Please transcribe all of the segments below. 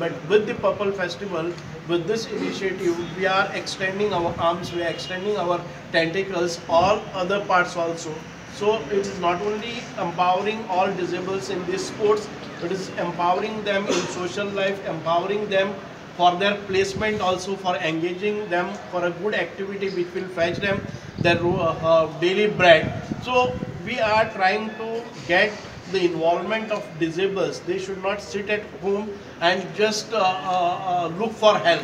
But with the Purple Festival, with this initiative, we are extending our arms, we are extending our tentacles, all other parts also. So it is not only empowering all disabled in these sports, it is empowering them in social life, empowering them for their placement also, for engaging them for a good activity which will fetch them their daily bread. So we are trying to get the involvement of disabled. They should not sit at home and just look for help.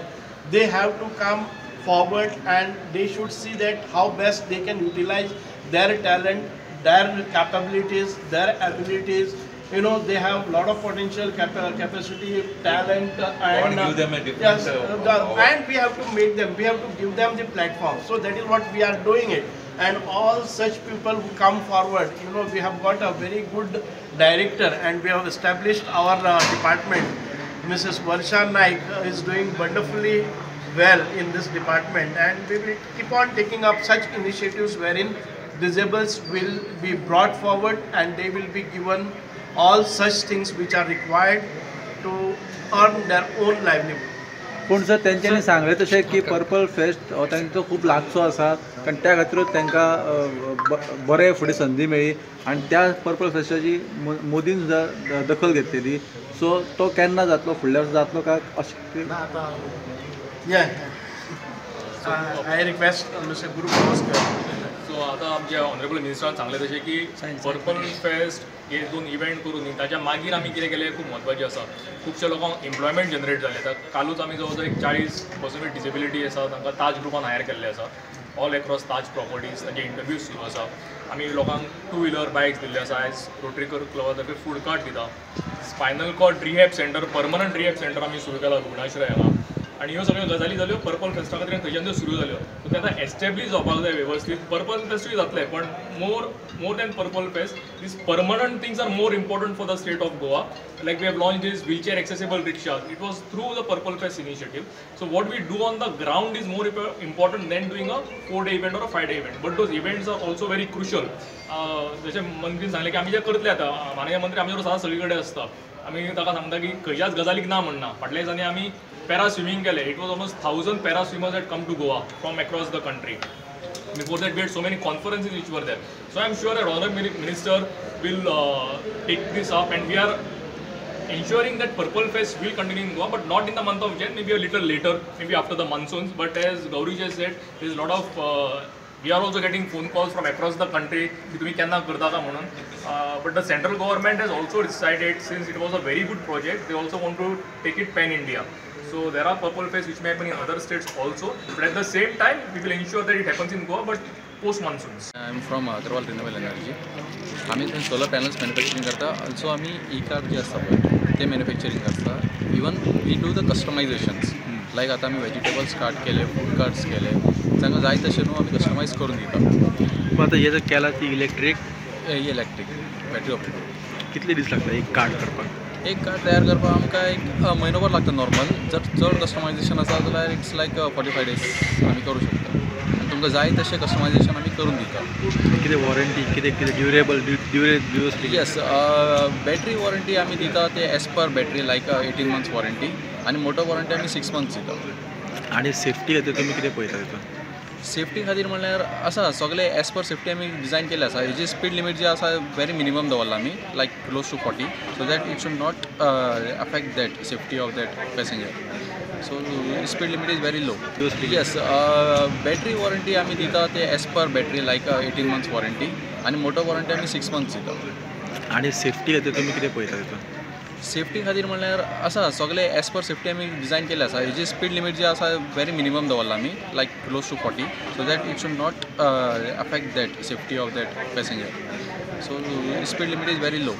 They have to come forward and they should see that how best they can utilize their talent, their capabilities, their abilities. You know, they have a lot of potential, capacity, talent, and give them a different, yes, and we have to make them, we have to give them the platform. So that is what we are doing it. And all such people who come forward, you know, we have got a very good director and we have established our department. Mrs. Varsha Naik is doing wonderfully well in this department, and we will keep on taking up such initiatives wherein disabled will be brought forward and they will be given all such things which are required to earn their own livelihood. पूण sir तेंच्यांनी सांगलें तशें की purple fest हो तांचो खूब लागचो आसा, कारण त्या खातीरूच तांकां बरें फुडें संदी मेळ्ळी आनी त्या पर्पल फेस्टाची मोदीन सुद्दां दखल घेतलेली. सो तो केन्ना जातलो, फुडल्या वर्सा जातलो काय अशें? Yeah. I request Mr. Guru Namaskar. So आतां आमचे ऑनरेबल मिनिस्टरान सांगलें तशें की पर्पल फेस्ट हे दोन इव्हेंट करून न्ही ताच्या मागीर आमी कितें केलें खूब म्हत्वाचें आसा. खुबशे लोकांक एम्प्लॉयमेंट जनरेट जालें. आतां कालूच आमी जवळ जवळ एक 40 पर्सन विथ डिसेबिलिटी आसा तांकां ताज ग्रुपान हायर केल्ले आसा. ऑल एक्रॉस ताज प्रॉपर्टीज तांचे इंटरव्यूज सुरू आसा. आमी लोकांक टू व्हिलर बायक्स दिल्ले आसा. आयज रोटरी क्लबा तर्फे फूड कार्ट दिता. Spinal cord rehab centre, permanent rehab centre आमी सुरू केला रुग्णाश्रय हांगा. आनी ह्यो सगळ्यो गजाली जाल्यो पर्पल फेस्टा खातीर आनी थंयच्यान त्यो सुरू जाल्यो. सो ते आतां एस्टेब्लीश जावपाक जाय वेवस्थीत. पर्पल फेस्टूय जातलें, पण more than Purple Fest, these permanent things are more important for the state of Goa. Like we have launched this wheelchair accessible rickshaws. It was through the Purple Fest initiative. So what we do on the ground is more important than doing a 4-day event or a 5-day event. But those events are also very crucial. जशें मंत्रीन सांगलें की आमी जें करतले आतां, माननीय मंत्री आमचे बरोबर सदांच सगळे कडेन आसता. आमी ताका सांगता की खंयच्याच गजालीक ना म्हणना. फाटल्या दिसांनी आमी पॅरा स्विमींग केलें. It was almost 1000 para swimmers had come to Goa from across the country. Before that, we had so many conferences which were there. So I am sure that Honorable Minister will take this up, and we are ensuring that Purple Fest will continue in Goa, but not in the month of Jan, maybe a little later, maybe after the monsoons. But as Gauri just said, there is a lot of, we are also getting phone calls from across the country, ki tumi kenna karta ka mhanun. But the central government has also decided, since it was a very good project, they also want to take it pan-India. So there are Purple Fest which may happen in other states also, but at the same time we will ensure that it happens in Goa, but post monsoons. I am from Agarwal Renewable Energy. आमी थंय solar panels manufacturing करता. Also आमी E card जे आसता पळय ते manufacturing करता. Even we do the customizations, like आतां आमी वेजिटेबल्स कार्ट केले, फूड कार्ट्स केले, तांकां जाय तशें न्हू आमी कस्टमायज करून दिता. पूण आतां हें जर केलां ती इलेक्ट्रीक, इलेक्ट्रीक बॅटरी ऑपरेटेड. कितले दीस लागता एक कार्ड करपाक? एक कार्ड तयार करपाक आमकां एक म्हयनोभर लागता नॉर्मल. जर चड कस्टमायजेशन आसा जाल्यार it's like 45 days आमी करूं शकता. आनी तुमकां जाय तशें कस्टमायजेशन आमी करून दिता. कितें वॉरंटी, कितें कितें ड्युरेबल ड्युरेबल? येस, बॅटरी वॉरंटी आमी दिता ते as per battery, like 18 months warranty, आनी मोटर वॉरंटी आमी 6 मंथ्स दिता. आनी सेफ्टी खातीर तुमी कितें पळयता तितून? सेफ्टी खातीर म्हणल्यार आसा सगळे एज पर सेफ्टी आमी डिजायन केल्ले आसा. हेजी स्पीड लिमीट जी आसा व्हेरी मिनिमम दवरला आमी, like close to 40, so that it should not affect that safety of that passenger. So speed limit is very low. Yes, battery warranty आमी दिता ते as per battery, like 18 months warranty, आनी motor warranty आमी 6 months दिता. आनी safety खातीर तुमी कितें पळयता तितून? सेफ्टी खातीर म्हणल्यार आसा सगळे एज पर सेफ्टी आमी डिजायन केल्ले आसा. हेजी स्पीड लिमीट जी आसा व्हेरी मिनिमम दवरला आमी, like close to 40, so that it should not affect that safety of that passenger. So speed limit is very low.